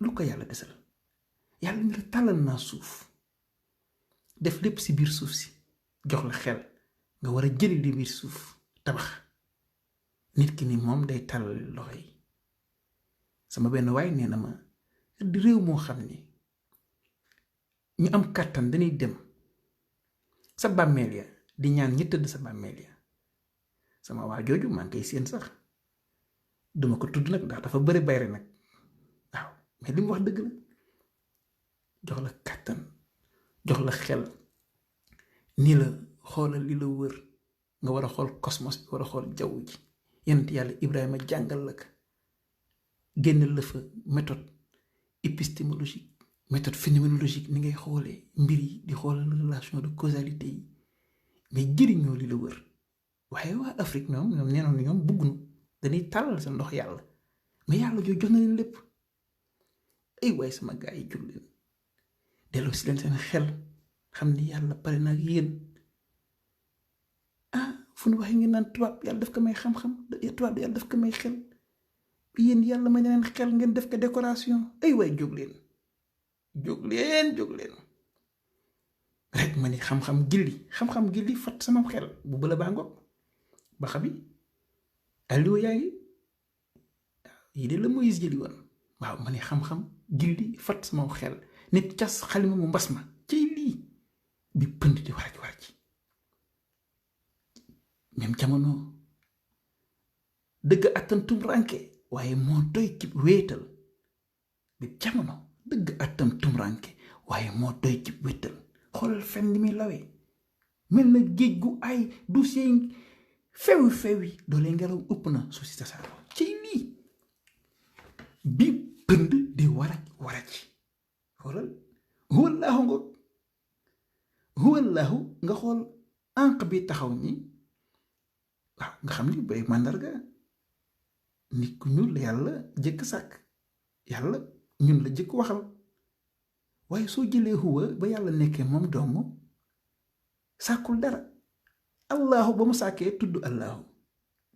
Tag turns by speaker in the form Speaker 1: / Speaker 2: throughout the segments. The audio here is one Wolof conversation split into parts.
Speaker 1: lu ko yàlla desal yàlla ni la tàllal naa suuf def lépp si biir suuf si jox la xel nga war a jëli li biir suuf tabax nit ki ni moom day tàllal loxo yi sama benn waay nee na ma di réew moo xam ni ñu am kàttan dañuy dem sa bàmmeel ya di ñaan ñi tëdd sa bàmmeel ya sama waa jooju maa ngi koy seen sax duma ko tudd nag ndax dafa bëri bayre nag waaw mais li mu wax dëgg la jox la kàttan jox la xel ni la xoolal li la wër nga war a xool cosmos bi war a xool jaww ji yonent yàlla Ibrahima jàngal la ko génneel la fa méthode épistémologique méthode phénoménologique ni ngay xoolee mbir yi di xoolal relation de causalité yi mais jëriñoo li la wër waaye waa Afrique ñoom nee nañu ñoom bëgguñu dañuy tàllal seen ndox yàlla mais yàlla joo jox na leen lépp ay waaye sama gaa yi jur leen delloo si leen seen xel xam ni yàlla pare na ak yéen fu nu waxee ngeen naan tubaab yàlla daf ko may xam-xam tubaab yàlla daf ko may xel yéen yàlla may na leen xel ngeen def ko décoration ay waay jóg leen rek ma ni xam-xam gilli fat sama xel bu bëla baa ngoog ba xam yi alliwa yaa ngi yi de la Moïse jëli woon waaw ma ni xam-xam gilli fat sama xel nit cas xalima mu mbas ma ci lii bi pënd di waraj même jamono dëgg attan tumranke waaye moo doy ci wéetal bi jamono dëgg attan tumranke waaye moo doy ci wéetal xoolal fen li muy lawee mel na géej gu ay dossier fewi doole ngelaw ëpp na suuf si tasaaroo ci lii bi pënd di waraj xoolal huwallaahu nga xool ànq bi taxaw ni waaw nga xam ni bay màndarga nit ku ñuul la yàlla jëkk sàkk yàlla ñun la jëkk waxal waaye soo jëlee huwa ba yàlla nekkee moom dong sàkkul dara allahu ba mu sàkkee tudd allahu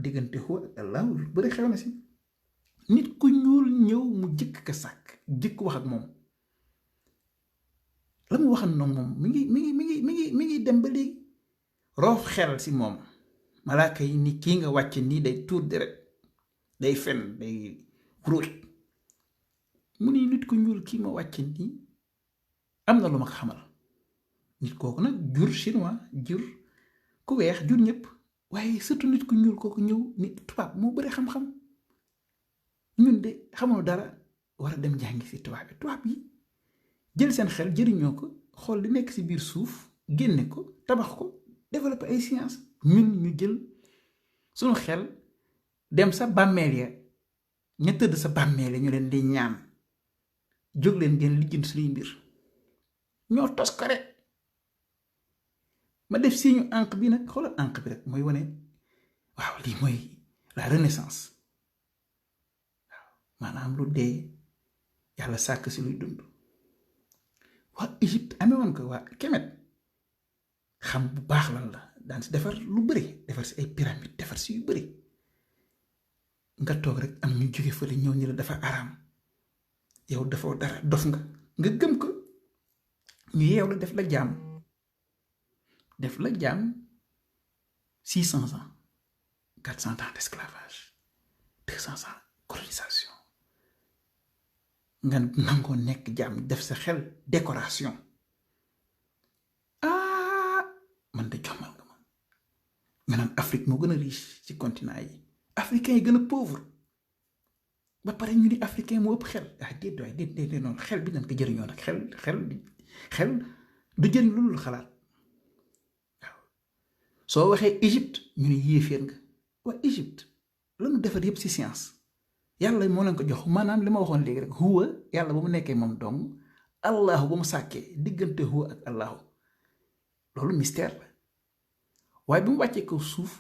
Speaker 1: diggante huwa ak allahu lu bari xew na si nit ku ñuul ñëw mu jëkk ka sàkk jëkk wax ak moom la mu waxan noonu moom mi ngi dem ba léegi roof xel si moom malaaka yi ni kii nga wàcce nii day tuur deret day fen day ruuj mu ni nit ku ñuul kii ma wàcce nii am na lu ma ko xamal nit kooku nag jur chinois jur ku weex jur ñëpp waaye surtout nit ku ñuul kooku ñëw ni tubaab moo bëri xam-xam ñun de xamuñu dara war a dem jàngi si tubaab yi jël seen xel jëriñoo ko xool li nekk si biir suuf génne ko tabax ko développer ay science ñun ñu jël suñu xel dem sa bàmmeel ya ña tëdd sa bàmmeel ya ñu leen di ñaan jóg leen ngeen lijjanti suñuy mbir ñoo tos ko rek ma def si ñu ànq bi nag xoolal ànq bi rek mooy wane waaw lii mooy la renaissance waaw maanaam lu dee yàlla sàkk si luy dund waa Égypte amee woon ko waa Kemet xam bu baax lan la daan si defar lu bëri defar si ay pyramide defar si yu bëri nga toog rek am ñu jóge fële ñëw ni la dafa araam yow dafoo dara dof nga gëm ko ñu yeew la def la jaam 600 ans 400 ans d'esclavage 200 ans colonisation nga nangoo nekk jaam def sa xel décoration man de jommal nga ma nga naan Afrique moo gën a riche ci continent yi africain yi gën a pauvre ba pare ñu ni africain moo ëpp xel déet noonu xel bi nañ ko jëriñoo nag xel du jëriñ lu dul xalaat waaw soo waxee Égypte ñu ne yéeféer nga waa Égypte lanu defar yépp ci science yàlla moo leen ko jox maanaam li ma waxoon léegi rek huwa yàlla ba mu nekkee moom dong allahu ba mu sàkkee diggante huwa ak allahu loolu mystère la waaye bi mu wàccee ko suuf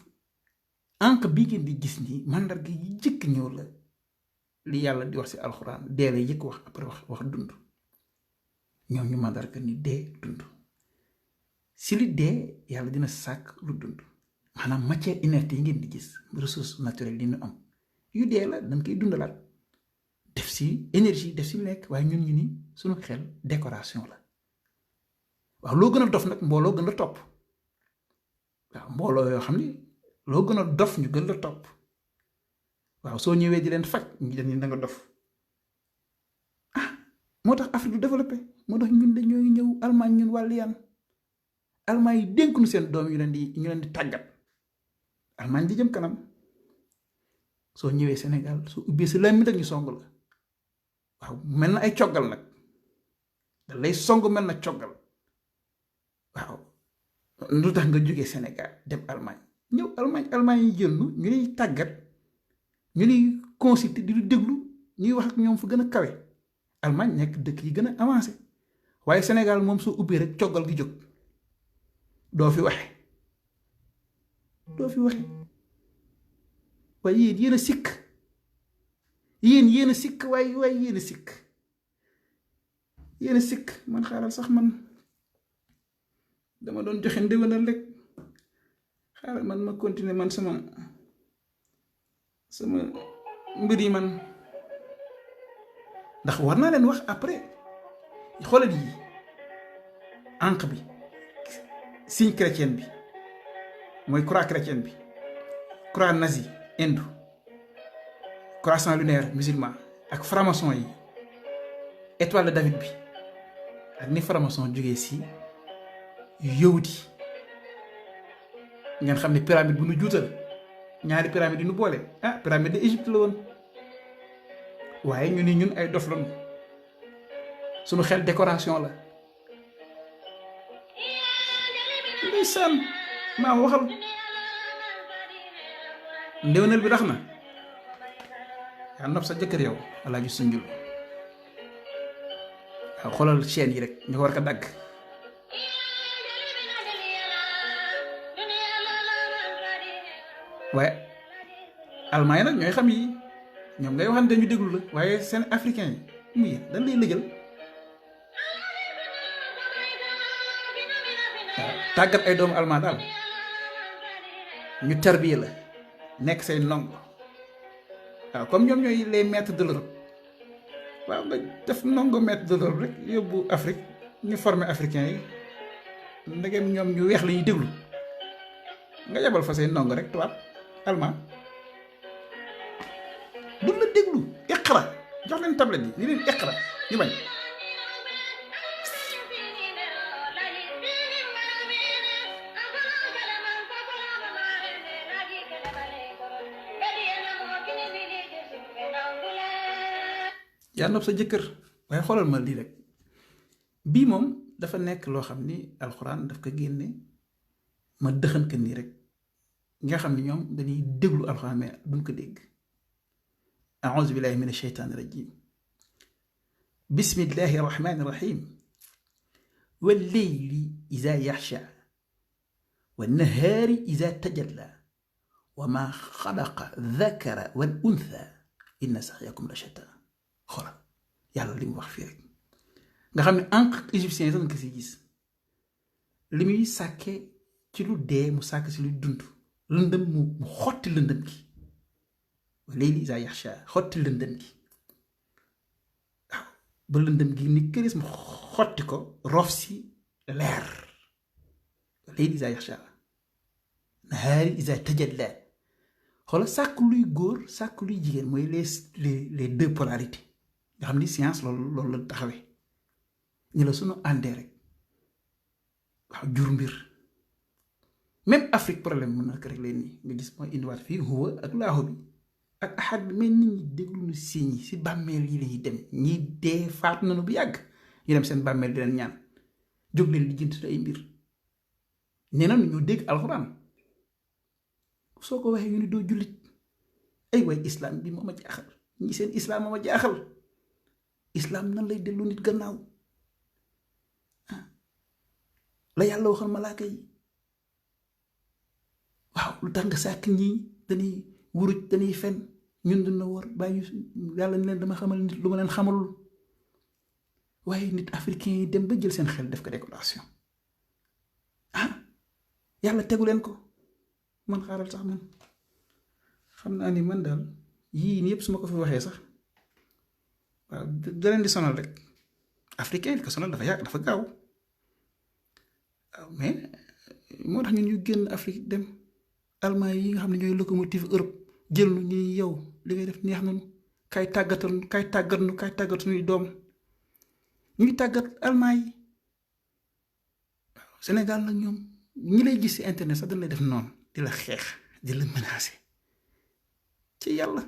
Speaker 1: ànq bii ngeen di gis nii mandarga yi jëkk ñëw la li yàlla di wax ci alxuraan dee la yëkk wax après wax dund ñoom ñu mandarga ni dee dund si li dee yàlla dina sàkk lu dund maanaam matière inerte yi ngeen di gis ressource naturelle yi ñu am yu dee la dañ koy dundalaat def si énergie def si lekk waaye ñun ñu ni suñu xel décoration la waaw loo gën a dof nag mbooloo gën la topp waaw mbooloo yoo xam ni loo gën a dof ñu gën la topp waaw soo ñëwee di leen faj ñu dañ da nga dof moo tax Afrique du développé moo tax ñun dañoo ñëw Allemagne ñun wàlliyaan Allemagne yi dénk nu seen doom ñu leen di tàggat Allemagne di jëm kanam soo ñëwee Sénégal soo ubbee si làmmiñ rek ñu song la waaw mel na ay coggal nag da lay song mel na coggal waaw lu tax nga jógee Sénégal dem Allemagne ñëw Allemagne yi jël ñu ñuy tàggat ñu ñuy consulter di déglu ñuy wax ak ñoom fu gën a kawe Allemagne nekk dëkk yi gën a avancé waaye Sénégal moom soo ubbee rek coggal gi jóg doo fi waxe waaye yéen a sikk yéen a sikk waaye yéen a sikk man xaaral sax man dama doon joxe ndéwénal rek xaaral man ma continuer man sama mbir yi man ndax war naa leen wax après xoolal yi encre bi signe chrétien bi mooy croix chrétienne bi croix nazi hindu croissant lunaire musulman ak franc-maçon yi étoile de David bi ak ni franc-maçon jógee si yahudi ngeen xam ne pyramide bu nu juutal ñaari pyramide yi nu boole pyramide de Égypte la woon waaye ñu ni ñun ay dof lañu suñu xel décoration la ndeysaan maa waxal ndéwénal bi tax na yaa nopp sa jëkkër yow Alaaji Sunjul waaw xoolal chaîne yi rek ñu war ko dagg waaye Allemagne nag ñooy xam yi ñoom ngay waxante ñu déglu la waaye seen africain yi muy dañ lay lëjal tàggat ay doomu allemand daal ñu tarbiye la nekk say ndongo waaw comme ñoom ñooy les maîtres de l'Europe waaw nga def ndongo maître de l'Europe rek yóbbu Afrique ñu former africain yi ndegem ñoom ñu weex la ñuy déglu nga yabal fa say ndongo rek tubaab allemand du la déglu iqra jox leen tablette yi ni leen iqra ñu bañ yaa nopp sa jëkkër waaye xoolal ma lii rek bii moom dafa nekk loo xam ni alxuraan daf ko génne ma dëxan ko nii rek nga xam ni ñoom dañuy déglu alxuraan mais duñ ko dégg أعوذ بالله من الشيطان الرجيم بسم الله الرحمن الرحيم والليل إذا يغشى والنهار إذا تجلى وما خلق الذكر والأنثى إن سعيكم لشتى xoolal yàlla li mu wax fii rek nga xam ne encre égyptien yi sax nga ko si gis li muy sàkke ci lu dee mu sàkk si lu dund lëndëm mu xotti lëndëm gi léegi isa yaxsha xotti lëndëm gi waaw ba lëndëm gi ni këris mu xotti ko roof si leer léegi isa yaxsha nahaari isa tajalla xoolal sàkk luy góor sàkk luy jigéen mooy les deux polarités nga xam ni science loolu la taxawee ñu la suñu àndee rek waaw jur mbir même Afrique problème mën na ko rek leen nii nga gis mooy indiwaat fii huwa ak laahu bi ak ahad bi mais nit ñi déglu nu signe yi si bàmmeel yi lañuy dem ñi dee faatu nañu bu yàgg ñu dem seen bàmmeel di leen ñaan jóg leen lijjanti ay mbir nee na ñoo dégg alxuraan soo ko waxee ñu ni doo jullit ay way islam bi moo ma jaaxal ñi seen islam moo ma jaaxal islam nan lay dellu nit gannaaw la yàlla waxal malaaka yi waaw lu tax nga sàkk ñii dañuy wuruj dañuy fen ñun dina war bàyyi yàlla ni leen dama xamal nit lu ma leen xamalul waaye nit africain yi dem ba jël seen xel def ko décoration yàlla tegu leen ko man xaaral sax man xam naa ni man daal yii nii yëpp su ma ko fi waxee sax waaw da leen di sonal rek africain ko sonal dafa gaaw waaw mais moo tax ñun ñu génn Afrique dem allemand yi nga xam ne ñooy locomotive Europe jël nu ñuy yow li ngay def neex nañu kay tàggat nuy doom ñuy tàggat allemand yi waaw Sénégal nag ñoom ñi lay gis ci internet sax dañ lay def noonu di la xeex di la menacer ci yàlla